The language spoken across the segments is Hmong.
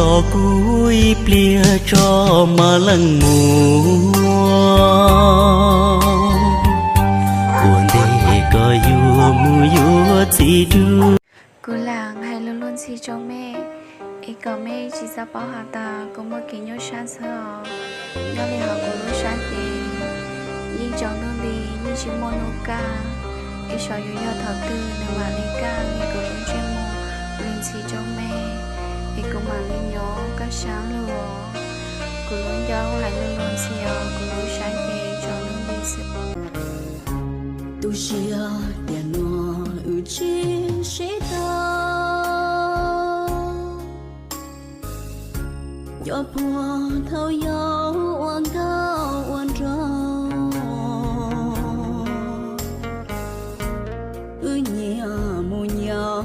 Tos kuv ib pliag tso mas leej muam, ua ntej koj yuav mus yuav txiv dua. Kuv lam hais lus luag ntxhi rau mej, es kom mej tsis txhob paub has tas kuv muaj kev nyuaj sab ntxhwb os. Nyob li hauv kuv lub sab ces yeej tsaus ntuj nti, yeej tsis muaj hnub kaj, es xyov yuav yog thaum twg nws mam li kaj li kuv lub ntsej muag lus ntxhi rau mej, es kuv mam li nyob kaj sab lug. Kuv lub ncauj hais lus luag ntxhi os, kuv lub sab ces tsaus ntuj nti xwb. Tu siab tias no wb tsis sib tau, cov puag thaum yau ua nkauj ua nraug, wb nyias mus nyob.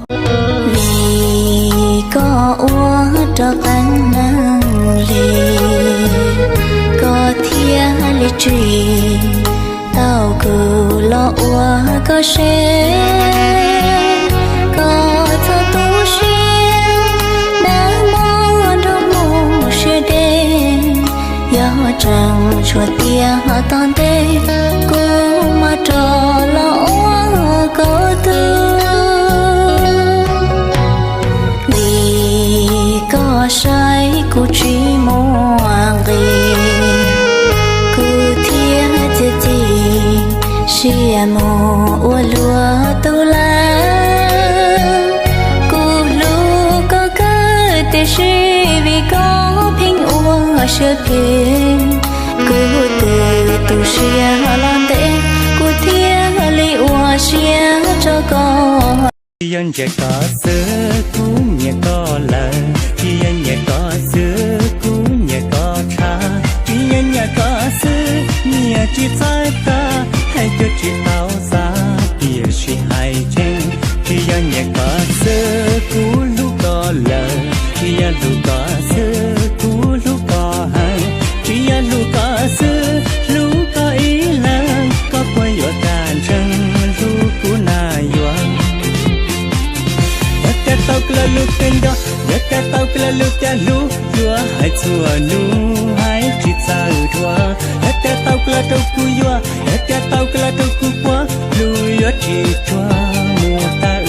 Vim koj ua rau qee neeg li, koj thiaj li tsis tau kuv los ua koj seb. Koj txhob tu siab, nag hmo nrog mus siab deb, yog tseem tshuav tiag ho tom ntej, kuv mam rov los ua koj tug. Vim koj saib kuv tsis muaj nqis, kuv thiaj txiav txim siab mus ua luag tug lawm. Kuv hlub koj kawg tiam sis vim koj pheej ua siab phem, kuv twb tu siab los ntev, kuv thiaj li ua siab rau koj. Tsis yog nyiam koj xwb kuv nyiam koj lawm, tsis yog nyiam koj xwb kuv nyiam koj tshaj, tsis yog nyiam koj xwb nyiam tsis txawj tag, hais cuag tsis tau xav tiam sis hais tseeb. Tsis yog nyiam koj xwb kuv hlub koj lawm, tsis yog hlub koj xwb kuv hlub koj heev, tsis yog hlub koj xwb hlub koj ib leeg, koj puas yuav kam ntseeg hlub kuv na yuav. Yog tias tau kawg lawv lub tias nco, yog tias tau kawg lawv lub tias hlub, yuav hais txhua hnub hais tsis txawj dhuav. Yog tias tau kawg lawv rau kuv yuav, yog tias tau kawg lawv rau kuv puag, hlub yuav tsis tsuag mus tawm